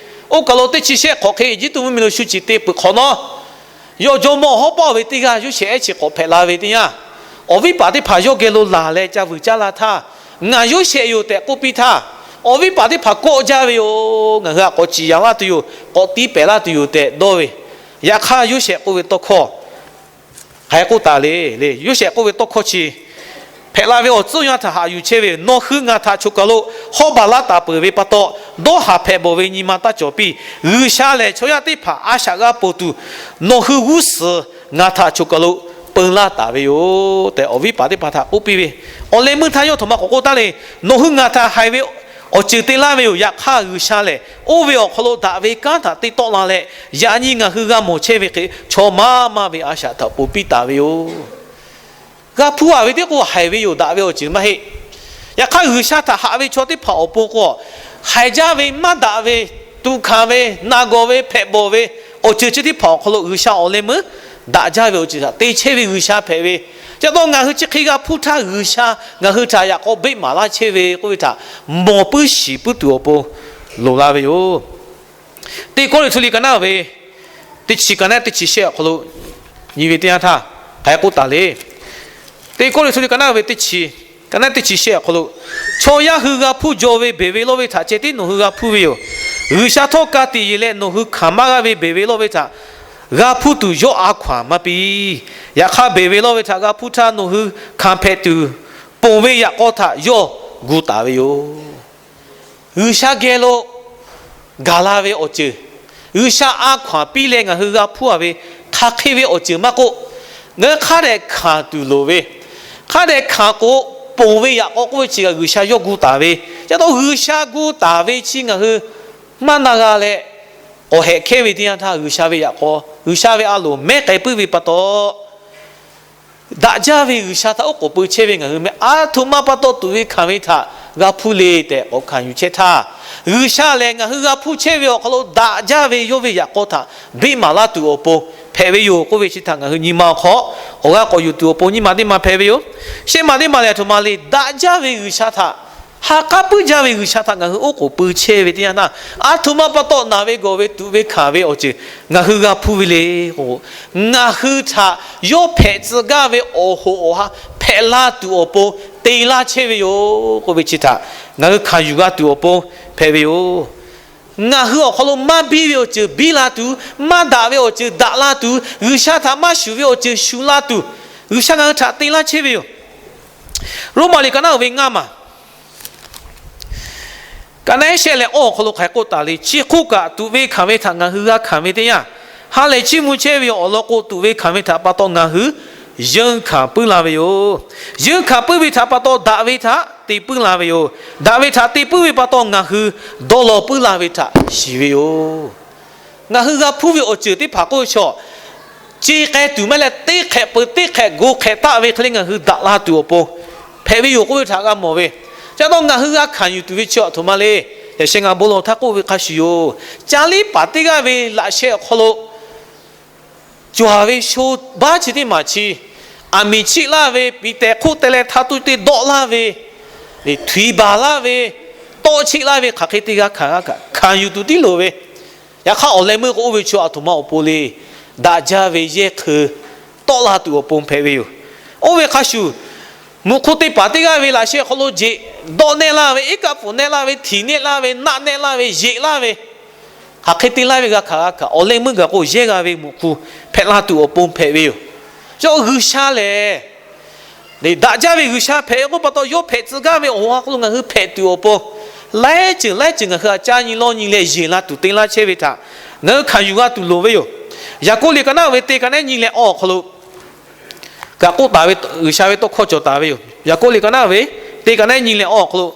oˇ kaˬ lo teˇ chi shehˆ hk'awꞈ hk'e Eˇjiˇtuꞈ mvuhˇmiˬ lo shu ciˍ te peuˬ hk'awꞈ nawˉ, yawˇ jawˇmawˇ hawˉ pawˇ ve teˇ g'aˇ Yoˇsehꞈ ehˉ chi k'awꞈ hpehꞈ la ve teˇ yanˇ, awˬ viˉ paˍ teˇ hpaˍ yawˇ geh lo laˬ leh ca vuiˬ caˇ la htaˇ, Ngaˬ Yoˇsehꞈ yoˬ tehꞈ k'oˆ piˇ htaˇ, awˬ viˉ paˍ teˇ hpaˍ kawˆ jaˇ ve yoˬ. Ngaˬ hui htaꞈ k'awꞈ ciˍ yanˍ laˇ tuˬ yoˬ, k'awꞈ tiˉ pehˍ laˇ tuˬ yoˬ tehꞈ dawˇ ve. Yaꞈ hk'aˇ Yoˇsehꞈ k'oˆ ve tawˇ hkawˇ hk'aˬ hk'e k'oˆ taˍ le le. Yoˇsehꞈ k'oˆ ve tawˇ hkawˇ chi hpehꞈ la ve awˬ tcuhˉ yanˇ htaꞈ haꞈ yuˬ chehˇ ve, Nawˬ hui ngaˬ htaꞈ choˬ kaˬ lo hawˉ baˬ laˇ taˍ peuˬ ve pa taw, dawˇ haˍ hpehꞈ bawˬ ve nyi ma taˇ cawˬ piˇ. G'uiˬsha lehˬ chaw yaˇ teˇ hpaˍ a shaꞈ g'a ponˬ tuˬ, nawˬ hui g'uˇ suhˍ ngaˬ htaꞈ choˬ kaˬ lo peu laˇ taˍ ve yoˬ tehꞈ, awˬ viˉ paˍ teˇ hpaˍ htaꞈ k'oˆ piˇ ve. Awˬ leh meuˇ htaˇ yawˇ htoꞈ ma k'awꞈ k'oˆ taˉ le. Nawˬ hui ngaˬ htaꞈ haiˬ ve awˬ ceuˬ te laˇ ve yoˬ. Yaꞈ hk'aˇ G'uiˬsha lehˬ, oˇ ve awˬ hk'aw lo daꞈ ve kanˉ htaꞈ te tawˆ la leh, yaꞈ nyi ngaˬ hui g'a mawˬ chehˇ ve hk'e, chaw maˇ maˇ ve a shaꞈ htaꞈ ponˬ piˇ taˍ ve yoˬ. G'a hpuˇ a ve teˇ k'o haiˬ ve yoˬ, daꞈ ve awˬ ceuˬ maˇ heˆ. Yaꞈ hk'aˇ G'uiˬsha htaꞈ haꞈ ve chaw teˇ hpaˍ awˬ pon k'o, haiˬ jaˇ ve, maˇ daꞈ ve, tuꞈ hkanˍ ve, na gawˬ ve, hpehꞈ bawˬ ve, awˬ ceuˬ chi teˇ hpaˍ awˬ hk'aw lo G'uiˬsha awˬ leh meuˇ daꞈ jaˇ ve awˬ ceuˬ htaꞈ te chehˇ ve G'uiˬsha hpehꞈ ve. Chi taw ngaˬ hui chi hk'e g'a hpuˇ htaˇ, G'uiˬsha ngaˬ hui htaꞈ yaꞈ k'aw beˆ maˍ laˇ chehˇ ve k'oˆ ve htaꞈ mawˬ puiˉ shiˍ puiˉ tuˬ awˬ pon loˍ la ve yoˬ. Teˇ Kawˇrenˍhtuˆ liꞈ ka naˆ ve teˇ chi ka naˆ teˇ chi shehˆ awˬ hk'aw lo nyi ve teˇ yanˇ htaˇ, hk'aˬ hk'e k'oˆ taˍ le. Teˇ Kawˇrenˍhtuˆ liꞈ ka naˆ ve teˇ chi, ka naˆ teˇ chi shehˆ awˬ hk'aw lo, Chaw yaˇ hui g'a hpuˇ jaw ve beˬ ve lawˇ ve htaꞈ ceh tiˉ nawˬ hui g'a hpuˇ ve yoˬ. G'uiˬsha htawˇ ka tiꞈ yeˬ leh nawˬ hui hkanˍ maˇ g'aˇ ve beˬ ve lawˇ ve htaꞈ g'a hpuˇ tuˬ yawˇ a hkaw-anˬ maˇ piˇ. Yaꞈ hk'aˇ, beˬ ve lawˇ ve htaꞈ g'a hpuˇ htaˇ, nawˬ hui hkanˍ hpehꞈ tuˬ, ponˬ ve yaꞈ k'aw htaꞈ yawˇ gu taˍ ve yoˬ. G'uiˬsha geh lo gaˬ la ve awˬ ceuˬ, G'uiˬsha a hkaw-anˬ piˇ leh ngaˬ hui g'a hpuˇ a ve hk'aˬ hk'e ve awˬ ceuˬ maˇ k'oˆ, ngaˬ hui hk'a dehꞈ hkanˍ tuˬ loˍ ve, hk'a dehꞈ hkanˍ k'o, ponˬ ve yaꞈ k'aw k'oˆ ve chi kaꞈ G'uiˬsha yawˇ gu taˍ ve. Chi taw G'uiˬsha gu taˍ ve chi ngaˬ hui maˇ na g'a leh, k'awꞈ hehꞈ hkehˇ ve teˇ yanˇ htaˇ, G'uiˬsha ve yaꞈ k'aw, G'uiˬsha ve a loˍ mehˉ k'ai puiˉ ve pa taw, daꞈ jaˇ ve G'uiˬsha htaꞈ oˉ k'oˍ pui chehˇ ve ngaˬ hui meh a htoꞈ ma pa taw tuꞈ ve hkanˍ ve htaꞈ g'a hpuˇ le tehꞈ k'awꞈ hkanˍ yuˬ chehˇ htaˇ, G'uiˬsha lehˬ ngaˬ hui g'a hpuˇ chehˇ ve awˬ hk'aw lo daꞈ jaˇ ve yawˇ ve yaꞈ k'aw htaꞈ beˆ maˍ laˇ tuˬ awˬ pon hpehꞈ ve yoˬ k'oˆ ve chi htaꞈ ngaˬ hui nyi ma awˬ hk'aw awˬ g'aˇ k'awꞈ yuˬ tuˬ awˬ pon nyi ma teˇ ma hpehꞈ ve yoˬ. Shehˆ ma teˇ ma lehˬ, a htoꞈ ma le, daꞈ jaˇ ve G'uiˬsha htaꞈ, ha k'aˉ puiˉ jaˇ ve G'uiˬsha htaꞈ ngaˬ hui oˉ k'oˍ pui chehˇ ve teˇ yanˇ htaˇ, a htoꞈ ma pa taw naˬ ve gawˬ ve tuꞈ ve hkanˍ ve awˬ ceuˬ ngaˬ hui g'a hpuˇ ve le k'o, ngaˬ hui htaꞈ yawˇ hpehꞈ tcuh gaˇ ve awˬ hoꞈ awˬ ha hpehꞈ la tuˬ awˬ pon te laˇ chehˇ ve yoˬ k'oˆ ve chi htaꞈ ngaˬ hui hkanˍ yuˬ g'a tuˬ awˬ pon hpehꞈ ve yoˬ. Ngaˬ hui awˬ hk'aw lo maˇ biˇ ve awˬ ceuˬ biˇ la tuˬ, maˇ daꞈ ve awˬ ceuˬ daꞈ la tuˬ, G'uiˬsha htaꞈ maˇ shuˍ ve awˬ ceuˬ shuˍ la tuˬ, G'uiˬsha ngaˬ hui htaꞈ te laˇ chehˇ ve yoˬ. Roˉmaꞈ liꞈ ka naˆ uiˍ ve ngaˇ maˬ, ka naˆ ehˉ shehˆ leh awˇ awˬ hk'aw lo hk'aˬ hk'e k'oˆ taˍ le. Chi hk'oˆ kaꞈ, tuꞈ ve hkanˍ ve htaꞈ ngaˬ hui g'a hkanˍ ve teˇ yanˇ, ha lehˬ chiˇ mvuh chehˇ ve awˬ lawn k'o, tuꞈ ve hkanˍ ve htaꞈ pa taw ngaˬ hui yeunˇ hkanˍ puiˉ la ve yoˬ. Yeunˇ hkanˍ puiˉ ve htaꞈ pa taw daꞈ ve htaꞈ te puiˉ la ve yoˬ. Daꞈ ve htaꞈ te puiˉ ve pa taw ngaˬ hui dawˇ law puiˉ la ve htaꞈ shiˍ ve yoˬ. Ngaˬ hui g'a hpuˇ ve awˬ ceuˬ teˇ hpaˍ k'oˆ ve chaw, ce k'ai tuˬ maˇ heˆ leh, teˇ hk'ehꞈ peuˬ teˇ hk'ehꞈ gu hk'ehꞈ taˆ ve hk'e le ngaˬ hui daꞈ la tuˬ awˬ pon hpehꞈ ve yoˬ k'oˆ ve htaꞈ g'a mawˬ ve. Chi taw ngaˬ hui g'a hkanˍ yuˬ tuˬ ve chi a htoꞈ ma le. Yaꞈ sheh ngaˬ bon lawˬ htaˇ k'oˆ ve hk'a shuˍ yoˬ. Caˇ liˇ paˍ teˇ g'aˇ ve laꞈ sheh awˬ hk'aw lo cawˬ ve sho baˆ chi teˇ maˬ chi, aˬ miˍ chiˆ laˇ ve, piˍ tehˍ hk'oˆ te leh hta tuˇ te dawˆ laˇ ve, tuiˍ baˬ laˇ ve, tawˆ cheˆ laˇ ve, hk'aˬ hk'e te g'a hkanˍ g'a kaꞈ hkanˍ yuˬ tuˬ tiˉ loˍ ve. Yaꞈ hk'aˇ, awˬ leh meuˇ k'o oˇ ve chi a htoꞈ ma awˬ pon le. daꞈ jaˇ ve yehˇ hk'eun tawˆ la tuˬ awˬ pon hpehꞈ ve yoˬ. Oˇ ve hk'a shuˍ, muꞈ hk'u teˇ hpaˍ teˇ g'aˇ ve laꞈ sheh awˬ hk'aw lo jeꞈ dawˆ nehˆ laˇ ve, iˉ kaˆ pfuhˍ nehˆ laˇ ve, htiˍ nehˆ laˇ ve, naˆ nehˆ laˇ ve, yeꞈ laˇ ve, hk'aˬ hk'e te laˇ ve g'a hkanˍ g'a hkanˍ, awˬ leh meuˇ gaˬ k'o yehˇ g'a ve muꞈ hk'u hpehꞈ la tuˬ awˬ pon hpehꞈ ve yoˬ. Yawˇ G'uiˬsha lehˬ, daꞈ jaˇ ve G'uiˬsha hpehꞈ ve k'oˆ pa taw, yawˇ hpehꞈ tcuh gaˇ ve awˬ ha hk'aw lo ngaˬ hui hpehꞈ tuˬ awˬ pon, laiˉ ceuˬ laiˉ ceuˬ ngaˬ hui htaꞈ caˇ nyi lawˇ nyi leh yeˬ la tuˬ te laˇ chehˇ ve htaꞈ ngaˬ hui hkanˍ yuˬ g'a tuˬ loˍ ve yoˬ. Yaˍkoˆ liꞈ ka naˉ ve teˇ ka naˉ nyi leh awˬ hk'aw lo kaꞈ k'oˆ taˍ ve, G'uiˬsha ve tawˇ hkawˇ cawˬ taˍ ve yoˬ. Yaˍkoˆ liꞈ ka naˉ ve teˇ ka naˉ nyi leh awˬ hk'aw lo,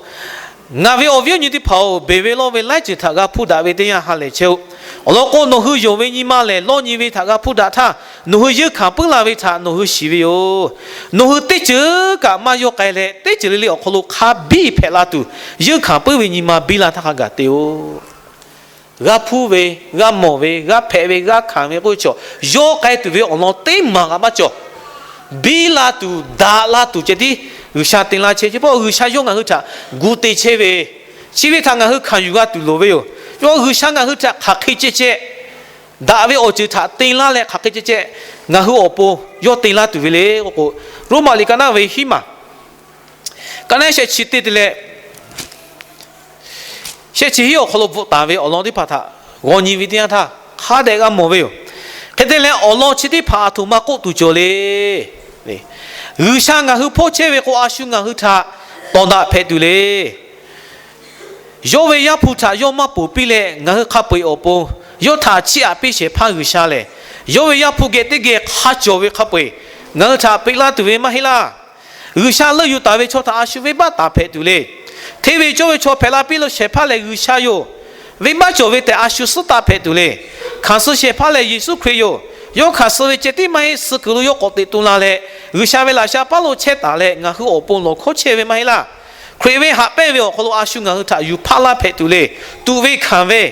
Ngaˬ ve awˬ viˉ awˬ nyi teˇ hpaˍ-oˬ, beˬ ve lawˇ ve laiˉ ceuˬ htaꞈ g'a hpuˇ daꞈ ve teˇ yanˇ ha lehˬ chehˇ-oˆ. Awˬ lawn k'o, nawˬ hui yonˍ ve nyi ma lehˬ, lawˇ nyi ve htaꞈ g'a hpuˇ daꞈ htaˇ, nawˬ hui yeunˇ hkanˍ puiˉ la ve htaꞈ nawˬ hui shiˍ ve yoˬ. Nawˬ hui teˇ ceuˬ kaꞈ maˇ yawˇ k'ai leh, teˇ ceuˬ le le awˬ hk'aw lo hk'a biˇ hpehꞈ la tuˬ, yeunˇ hkanˍ puiˉ ve nyi ma biˇ la htaˇ hk'a gaˬ te-oˬ. G'a hpuˇ ve, g'a mawˬ ve, g'a hpehꞈ ve, g'a hkanˍ ve k'oˆ ve chaw, yawˇ k'ai tuˬ ve awˬ lawn teˇ maˬ kaꞈ maˇ cawˬ. Biˇ la tuˬ, daꞈ la tuˬ ceh tiˉ G'uiˬsha te laˇ chehˇ. Chi pa taw G'uiˬsha yawˇ ngaˬ hui htaꞈ gu te chehˇ ve, chi ve htaꞈ ngaˬ hui hkanˍ yuˬ g'a tuˬ loˍ ve yoˬ. Yawˇ G'uiˬsha ngaˬ hui htaꞈ hk'aˬ hk'e ceh ceh, daꞈ ve awˬ ceuˬ htaꞈ te laˇ leh hk'aˬ hk'e ceh ceh ngaˬ hui awˬ pon yawˇ te laˇ tuˬ ve le k'oˆ k'o, Roˉmaꞈ liꞈ ka naˉ ve hiˉ maˬ, ka naˉ shehˆ chi teˇ te leh shehˆ chi hiˉ awˬ hk'aw lo bvuhꞈ taˍ ve awˬ lawn teˇ hpaˍ htaꞈ g'aw nyi ve teˇ yanˇ htaˇ, hk'a dehꞈ g'a mawˬ ve yoˬ. Hk'e te leh, awˬ lawn chi teˇ hpaˍ aˬ htoꞈ ma k'oˆ tuˬ cawˬ le. G'uiˬsha ngaˬ hui hpawˇ chehˇ ve k'o, a shu ngaˬ hui htaꞈ tawˍ daꞈ hpehꞈ tuˬ le. Yawˇ ve Yaˇ hpu htaꞈ yawˇ maˇ ponˬ piˇ leh, ngaˬ hui hk'a peu-eˬ awˬ pon yawˇ htaꞈ chiˇ aꞈ piˇ shehˍ hpaˇ G'uiˬsha lehˬ, yawˇ ve Yaˇ hpu geh teˇ geh hk'a cawˬ ve hk'a peu-eˬ ngaˬ hui htaꞈ peꞈ laˇ tuˬ ve maˇ heˆ laˇ. G'uiˬsha leuˆ yuˬ taˍ ve chaw htaꞈ a shu venˇbaˆ taˍ hpehꞈ tuˬ le. Hteˇ ve cawˇ ve chaw hpehꞈ la piˇ lo shehˍ hpaˇ lehˬ G'uiˬsha yoˬ. Venˇbaˆ cawˬ ve tehꞈ a shu suhˉ taˆ hpehꞈ tuˬ le. Hkanˍ suh shehˍ hpaˇ lehˬ Yeˍsuˆ Hkriꞈ yoˬ. Yawˇ hkanˍ suh ve ceh tiˉ maˇ heˆ, suh kuiˬ lo yawˇ k'awꞈ teꞈ tu la leh, G'uiˬsha ve laꞈ sha paˉ lo chehˇ taˍ leh ngaˬ hui awˬ pon lawˬ hkawˇ chehˇ ve maˇ heˆ laˇ. Hkriꞈ ve haꞈ pehnˇ ve awˬ hk'aw lo a shu ngaˬ hui htaꞈ yuˬ hpaˆ laˇ hpehꞈ tuˬ le. Tuꞈ ve hkanˍ ve,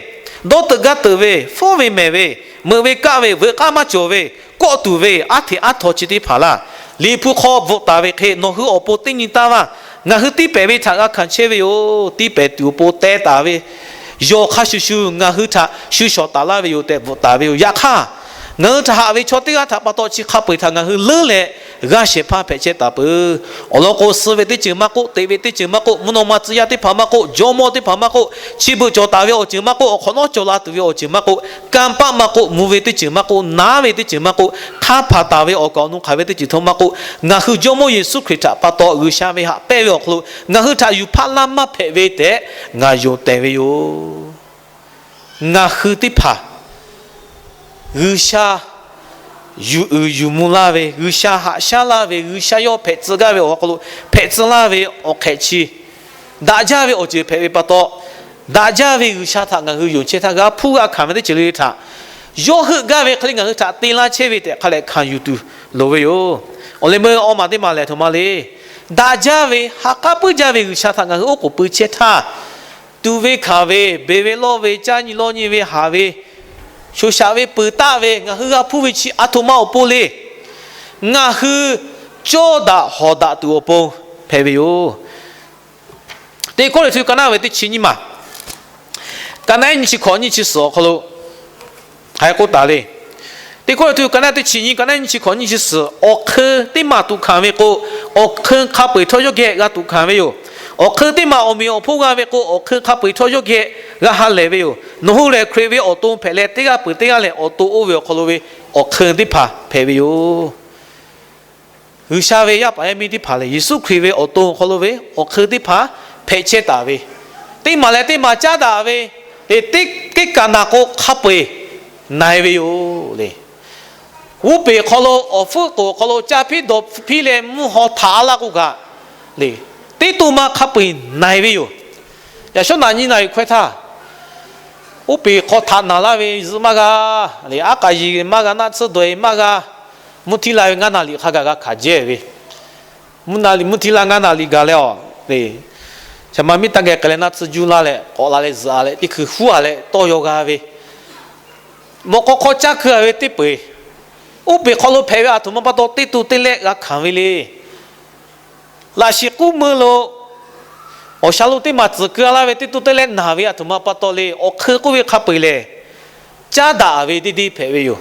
dawˇ teuꞈ gaˇ teuꞈ ve, fawˉ ve mehˍ ve, meuꞈ ve kaˆ ve, veuꞈ k'aˉ maˇ cawˬ ve, kawˆ tuˬ ve, aˉ hteꞈ aˉ htaw chi teˇ hpaˍ laˇ. Liꞈ hpu hk'aw bvuhꞈ taˍ ve hk'e, nawˬ hui awˬ pon teˇ nyi taˇ vaˇ ngaˬ hui tiˇ pehˍ ve htaꞈ g'a hkanˍ chehˇ ve yoˬ. Tiˇ pehˍ tuˬ awˬ pon teh taˍ ve yawˬ hk'a shuˍ shuˍ ngaˬ hui htaꞈ shu shawˍ taˍ laˇ ve yoˬ tehꞈ bvuhꞈ taˍ ve yoˬ. Yaꞈ hk'aˇ, ngaˬ hui htaꞈ haꞈ ve chaw teˇ g'aˇ htaꞈ pa taw chi hk'a peu-eˬ htaꞈ ngaˬ hui leuˉ leh g'aˇ shehˍ hpaˇ hpehꞈ chehˇ taˍ peuˬ. Awˬ lawn k'o, suh ve teˇ ceuˬ maˇ k'oˆ, teꞈ ve teˇ ceuˬ maˇ k'oˆ, mvuhˇ naw ma tcuh yaˇ teˇ hpaˍ maˇ k'oˆ, jawˇmawˇ teˇ hpaˍ maˇ k'oˆ, chi beuꞈ cawˬ taˍ ve awˬ ceuˬ maˇ k'oˆ, awˬ hk'awꞈ nawˉ cawˬ la tuˬ ve awˬ ceuˬ maˇ k'oˆ, kanˇ paˆ maˇ k'oˆ, mvuh ve teˇ ceuˬ maˇ k'oˆ, naˉ ve teˇ ceuˬ maˇ k'oˆ, hk'aˇ hpaˍ taˍ ve awˬ kaˍ awˬ nu hk'aˬ ve teˇ ceuˬ htawˇ maˇ k'oˆ, ngaˬ hui Jawˇmawˇ Yeˍsuˆ Hkriꞈ htaꞈ pa taw G'uiˬsha ve haꞈ pehnˇ ve awˬ hk'aw lo ngaˬ hui htaꞈ yuˬ hpaˆ laˇ maˇ hpehꞈ ve tehꞈ ngaˬ yonˍ tehˬ ve yoˬ. Ngaˬ hui teˇ hpaˍ G'uiˬsha yuˬ uiˍ yuˬ mvuh laˇ ve, G'uiˬsha haꞈ shaˉ laˇ ve, G'uiˬsha yawˇ hpehꞈ tcuh gaˇ ve awˬ hk'aw lo hpehꞈ tcuh laˇ ve awˬ hk'ehꞈ chi, daꞈ jaˇ ve awˬ ceuˬ hpehꞈ ve pa taw, daꞈ jaˇ ve G'uiˬsha htaꞈ ngaˬ hui yonˍ chehˇ htaˇ, g'a hpuˇ g'a hkanˍ ve teˇ ceuˬ le le htaꞈ yawˇ heuˆ gaˇ ve hk'e le ngaˬ hui htaꞈ te laˇ chehˇ ve tehꞈ hk'a lehꞈ hkanˍ yuˬ tuˬ loˍ ve yoˬ. Awˬ leh meuˇ awˇ maˬ teˇ maˬ lehˬ, aˬ htoꞈ ma le. Daꞈ jaˇ ve, ha k'aˉ puiˉ jaˇ ve G'uiˬsha htaꞈ ngaˬ hui oˉ k'oˍ pui chehˇ htaˇ, tuꞈ ve hkanˍ ve, beˬ ve lawˇ ve, caˇ nyi lawˇ nyi ve, haˍ ve, shoˍ shaꞈ ve, peuˬ taˆ ve, ngaˬ hui g'a hpuˇ ve chi aˬ htoꞈ ma awˬ pon le. Ngaˬ hui cawˇ daꞈ hawˍ daꞈ tuˬ awˬ pon hpehꞈ ve yoˬ. Teˇ Kawˇrenˍhtuˆ ka naˉ ve teˇ chi nyiˇ maˬ, ka naˉ nyiˇ chi hkawꞈ nyiˇ chi suhˍ awˬ hk'aw lo hk'aˬ hk'e k'oˆ taˍ le. Teˇ Kawˇrenˍhtuˆ ka naˉ teˇ chi nyiˇ, ka naˉ nyiˇ chi hkawꞈ nyiˇ chi suhˍ, awˬ hk'eun teˇ maˬ tuꞈ hkanˍ ve k'o, awˬ hk'eun hk'a peu-eˬ htawˇ yawˇ geh g'a tuꞈ hkanˍ ve yoˬ. Awˬ hk'eun teˇ maˬ awˬ meꞈ awˬ hponˇ g'a ve k'o, awˬ hk'eun hk'a peu-eˬ htawˇ yawˇ geh g'a ha lehˬ ve yoˬ. Nawˬ hui lehˬ Hkriꞈ ve awˬ to hpehꞈ leh, teˇ g'aˇ peuˬ teˇ g'aˇ lehˬ awˬ to oˇ ve awˬ hk'aw lo ve awˬ hk'eun teˇ hpaˍ hpehꞈ ve yoˬ. G'uiˬsha ve yaˇ paˍ yaˇ miˇ teˇ hpaˍ lehˬ, Yeˍsuˆ Hkriꞈ ve awˬ to awˬ hk'aw lo ve awˬ hk'eun teˇ hpaˍ hpehꞈ chehˇ taˍ ve, teˇ maˬ leh teˇ maˬ caˉ daꞈ ve, teˇ teˇ kaˬ naˬ k'o hk'a peu-eˬ na-e ve yoˬ le. G'uˇ peˬ hk'aw lo awˬ hpfuhˇ k'oˍ hk'aw lo caˇ piˇ dawˬ piˇ leh mvuhˇ haw htaꞈ a laˇ k'oˆ kaꞈ le, teˇ to ma hk'a peu-eˬ na-e ve yoˬ. Yaꞈ shawˉ naꞈ nyi naˬ ve hkawehˇ htaˇ, g'uˇ peˬ hk'aw htaꞈ naˬ laˇ ve zuhꞈ maˇ g'a le, aˉ k'aˍ yiˍ maˇ g'a, naˆ tsuhˇ dawˬ-e maˇ g'a, mvuhˇ htiˇ la ve ngaˇ naˍ liꞈ hk'a gaˬ g'a hkanˍ jehˇ ve, mvuhˇ naˍ liꞈ, mvuhˇ htiˇ la ngaˇ naˍ liꞈ gaˬ leh awˬ, shaˍ ma miˇ taˇ geh k'ai leh naˆ tsuhˇ juˇ laˇ leh k'awꞈ la leh zuhꞈ-a leh teˇ hkui huˉ-a leh tawˇ yaw g'a ve, mawꞈ k'aw hk'aw caˇ keu-a ve teˇ peu-eˬ, g'uˇ peˬ hk'aw lo hpehꞈ ve aˬ htoꞈ ma pa taw teˇ to teˇ lehˆ g'a hkanˍ ve le. Laꞈ shiˍ k'uˉ meuˇ lo awˬ shaˍ lo teˇ maˬ tcuhˍ keu-a laˇ ve teˇ to teˇ lehˆ naˬ ve aˬ htoꞈ ma pa taw le, awˬ hk'eun k'oˆ ve hk'a peu-eˬ lehˬ, caˉ daꞈ ve teˇ deˇ hpehꞈ ve yoˬ.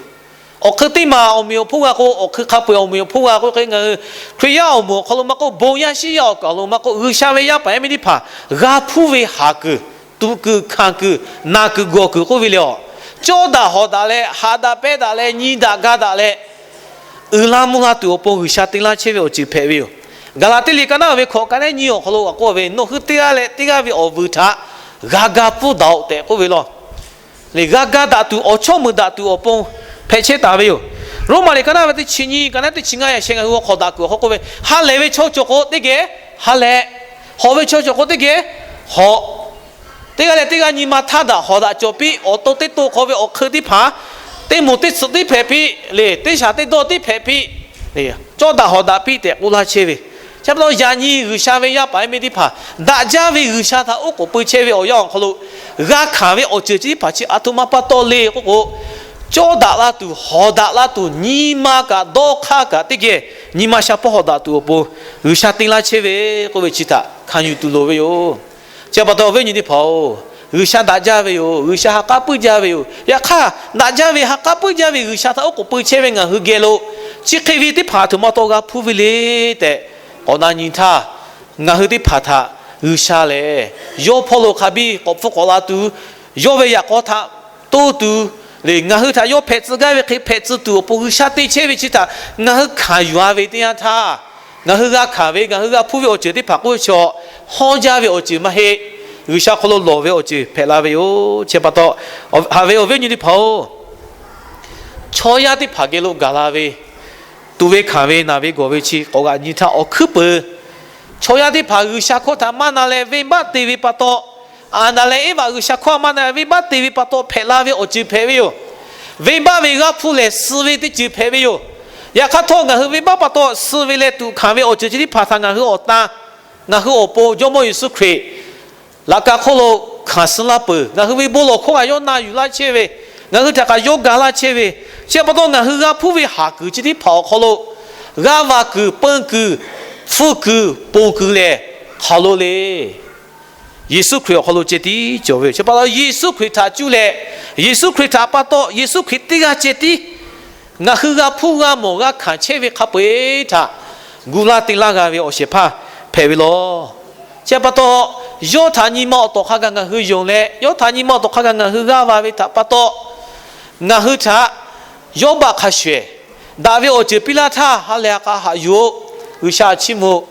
Awˬ hk'eun teˇ maˬ awˬ meꞈ awˬ hponˇ g'a k'o, awˬ hk'eun hk'a peu-eˬ awˬ meꞈ awˬ hponˇ g'a k'oˆ hk'e, ngaˬ hui Hkriꞈ yaˇ awˬ moˍ awˬ hk'aw lo maˇ k'oˆ, bon yaˇ shiˉ yaˇ awˬ kaˍ awˬ lo maˇ k'oˆ, G'uiˬsha ve yaˇ paˍ yaˇ miˇ teˇ hpaˍ g'a hpuˇ ve haˍ kuiˬ, tuꞈ kuiˬ hkanˍ kuiˬ, naˬ kuiˬ gawˬ kuiˬ k'oˆ ve le awˬ, cawˇ daꞈ hawˍ daꞈ leh, haꞈ daꞈ pehnˇ daꞈ leh, nyi daꞈ ga daꞈ leh, uiˍ la mvuh la tuˬ awˬ pon G'uiˬsha te laˇ chehˇ ve awˬ ceuˬ hpehꞈ ve yoˬ. Gaˍlaˍtiˆ liꞈ ka naˉ ve hkawꞈ ka naˉ nyi awˬ hk'aw lo k'oˆ ve, Nawˬ hui teˇ g'aˇ leh teˇ g'aˇ ve awˬ vuiˬ htaꞈ g'a ga pfuhˇ daꞈ-oꞈ tehꞈ k'oˆ ve law. Lehˬ, g'a ga daꞈ tuˬ, awˬ chawˇ meuˍ daꞈ tuˬ awˬ pon hpehꞈ chehˇ taˍ ve yoˬ. Roˉmaꞈ liꞈ ka naˉ ve teˇ chi nyi, ka naˉ teˇ chi ngaˇ yaꞈ sheh ngaˬ hui awˬ hk'awꞈ daꞈ kuiˬ awˬ hk'aw k'oˆ ve, Ha lehˬ ve chaw cawˬ k'o teˇ geh ha lehˬ, hawꞈ ve chaw cawˬ k'o teˇ geh hawꞈ. Teˇ g'aˇ leh teˇ g'aˇ nyi ma htaˇ daꞈ hawˍ daꞈ cawˬ piˇ, awˬ to teˇ to hk'aw ve awˬ hk'eun teˇ hpaˍ, teˇ moˍ teˇ tsuhꞈ tiˉ hpehꞈ piˇ le, teˇ shaˍ teˇ dawˇ tiˉ hpehꞈ piˇ, cawˇ daꞈ hawˍ daꞈ piˇ tehꞈ k'oˆ laˇ chehˇ ve. Chi pa taw yaꞈ nyi G'uiˬsha ve yaˇ paˍ yaˇ miˇ teˇ hpaˍ daꞈ jaˇ ve G'uiˬsha htaꞈ oˉ k'oˍ pui chehˇ ve awˬ yanˇ awˬ hk'aw lo, g'a hkanˍ ve awˬ ceuˬ chi teˇ hpaˍ chi a htoꞈ ma pa taw le k'oˆ k'o, cawˇ daꞈ la tuˬ, hawˍ daꞈ la tuˬ, nyi ma kaꞈ dawˇ hk'aˇ kaꞈ teˇ geh nyi ma sha hpawˇ hawˍ daꞈ tuˬ awˬ pon G'uiˬsha te laˇ chehˇ ve k'oˆ ve chi htaꞈ hkanˍ yuˬ tuˬ loˍ ve yoˬ. Chi pa taw awˬ viˉ awˬ nyi teˇ hpaˍ-oˬ, G'uiˬsha daꞈ jaˇ ve yoˬ. G'uiˬsha ha k'aˉ puiˉ jaˇ ve yoˬ. Yaꞈ hk'aˇ, daꞈ jaˇ ve ha k'aˉ puiˉ jaˇ ve G'uiˬsha htaꞈ oˉ k'oˍ pui chehˇ ve ngaˬ hui geh lo, chi hk'e ve teˇ hpaˍ a htoꞈ ma taw g'a hpuˇ ve le tehꞈ k'awꞈ na nyi htaˇ, ngaˬ hui teˇ hpaˍ htaꞈ G'uiˬsha lehˬ, yawˇ hpawˇ lo hk'a biˇ k'awꞈ hpfuhˇ k'awꞈ la tuˬ, yawˇ ve yaꞈ k'aw htaꞈ toˇ tuˬ, lehˬ ngaˬ hui htaꞈ yawˇ hpehꞈ tcuh gaˇ ve hk'e hpehꞈ tcuh tuˬ awˬ pon G'uiˬsha te chehˇ ve chi htaꞈ ngaˬ hui hkanˍ yuˬ-a ve teˇ yanˇ htaˇ, ngaˬ hui g'a hkanˍ ve, ngaˬ hui g'a hpuˇ ve awˬ ceuˬ teˇ hpaˍ k'oˆ ve chaw, hawˇ jaˇ ve awˬ ceuˬ maˇ heˆ. G'uiˬsha hk'aw lo lawˬ ve awˬ ceuˬ hpehꞈ la ve yoˬ. Chi pa taw, haꞈ ve awˬ viˉ awˬ nyi teˇ hpaˍ-oˬ, chaw yaˇ teˇ hpaˍ geh lo gaˬ la ve, tuꞈ ve hkanˍ ve naˬ ve gawˬ ve chi k'awꞈ g'aꞈ nyi htaˇ awˬ hkuiˉ peuˬ. Chaw yaˇ teˇ hpaˍ G'uiˬsha hkawˇ htaꞈ maˇ na leh venˇbaˆ te ve pa taw, Aˍdanˍ leh Eˇvaꞈ G'uiˬsha hkawˇ maˇ na leh venˇbaˆ te ve pa taw hpehꞈ la ve awˬ ceuˬ hpehꞈ ve yoˬ. Venˇbaˆ ve g'aˇ hpuˇ lehˬ suh ve teˇ ceuˬ hpehꞈ ve yoˬ. Yaꞈ hk'aˇ htawˇ, ngaˬ hui venˇbaˆ pa taw suh ve leh tuꞈ hkanˍ ve awˬ ceuˬ chi teˇ hpaˍ htaꞈ ngaˬ hui awˬ tan, ngaˬ hui awˬ pon Jawˇmawˇ Yeˍsuˆ Hkriꞈ laꞈ ka hk'oˆ lo hkanˍ suh laˇ peuˬ. Ngaˬ hui ve bon lawˬ hkawˇ kaꞈ yawˇ na yuˬ laˇ chehˇ ve, ngaˬ hui htaꞈ kaꞈ yawˇ ga laˇ chehˇ ve, chi pa taw ngaˬ hui g'a hpuˇ ve haˍ kuiˬ chi teˇ hpaˍ awˬ hk'aw lo, g'aˇ va kuiˬ, peun kuiˬ, hpfuhˇ kuiˬ, ponˬ kuiˬ lehˬ hk'aˬ lo le. Yeˍsuˆ Hkriꞈ awˬ hk'aw lo ceh tiˉ cawˬ ve yoˬ. Chi pa taw Yeˍsuˆ Hkriꞈ htaꞈ cuˇ leh, Yeˍsuˆ Hkriꞈ htaꞈ pa taw, Yeˍsuˆ Hkriꞈ teˇ g'aˇ ceh tiˉ ngaˬ hui g'a hpuˇ g'a mawˬ g'a hkanˍ chehˇ ve hk'a peu-eˬ htaꞈ gu laˇ te laˇ g'a ve awˬ shehˍ hpaˇ hpehꞈ ve law. Chi pa taw, yawˇ htaꞈ nyi ma awˬ tawˍ hk'a gaˬ ngaˬ hui yonˍ leh, yawˇ htaꞈ nyi ma awˬ tawˍ hk'a gaˬ ngaˬ hui g'aˇ va ve htaꞈ pa taw, ngaˬ hui htaꞈ yawˇ baˆ hk'a shuˍ ehˍ daꞈ ve awˬ ceuˬ piˇ laˇ htaˇ ha lehˬ ha k'a haꞈ yuˬ-oꞈ. G'uiˬsha chiˇ mvuh.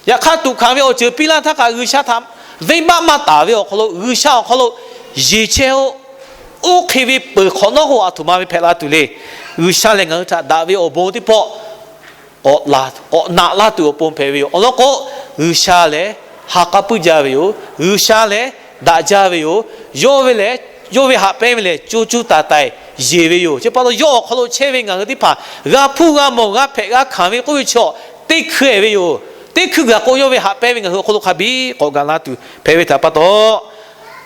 Yaꞈ hk'aˇ, tuꞈ hkanˍ ve awˬ ceuˬ piˇ laˇ htaˇ kaꞈ G'uiˬsha htaꞈ venˇbaˆ maˇ taˍ ve awˬ hk'aw lo G'uiˬsha awˬ hk'aw lo yeˬ chehˇ-oˆ. Oˇ hk'e ve peuˬ hk'awꞈ nawˉ k'o, a htoꞈ ma ve hpehꞈ la tuˬ le. G'uiˬsha lehˬ ngaˬ hui htaꞈ daꞈ ve awˬ bon teˇ pawˆ k'awꞈ naꞈ laˇ tuˬ awˬ pon hpehꞈ ve yoˬ. Awˬ lawn k'o, G'uiˬsha lehˬ ha k'aˉ puiˉ jaˇ ve yoˬ. G'uiˬsha lehˬ daꞈ jaˇ ve yoˬ. Yawˇ ve lehˬ, yawˇ ve haꞈ pehnˇ ve lehˬ co co taiˍ taiˍ yeˬ ve yoˬ. Chi pa taw yawˇ awˬ hk'aw lo chehˇ ve ngaˬ hui teˇ hpaˍ g'a hpuˇ g'a mawˬ g'a hpehꞈ g'a hkanˍ ve k'oˆ ve chaw teˇ hkui-e ve yoˬ. Teˇ hkui gaˬ k'o, yawˇ ve haꞈ pehnˇ ve ngaˬ hui awˬ hk'aw lo hk'a biˇ k'awꞈ gaˬ la tuˬ hpehꞈ ve htaꞈ pa taw,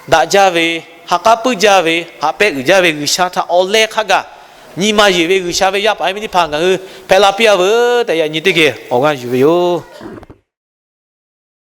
daꞈ jaˇ ve, ha k'aˉ puiˉ jaˇ ve, haꞈ pehnˇ uiˍ jaˇ ve G'uiˬsha htaꞈ awˬ leh hk'a gaˬ nyi ma yeˬ ve G'uiˬsha ve yaˇ paˍ yaˇ miˇ teˇ hpaˍ ngaˬ hui hpehꞈ la piˇ-a veuˬ tehꞈ yaꞈ nyi teˇ geh awˬ g'aˇ yuˬ ve yoˬ.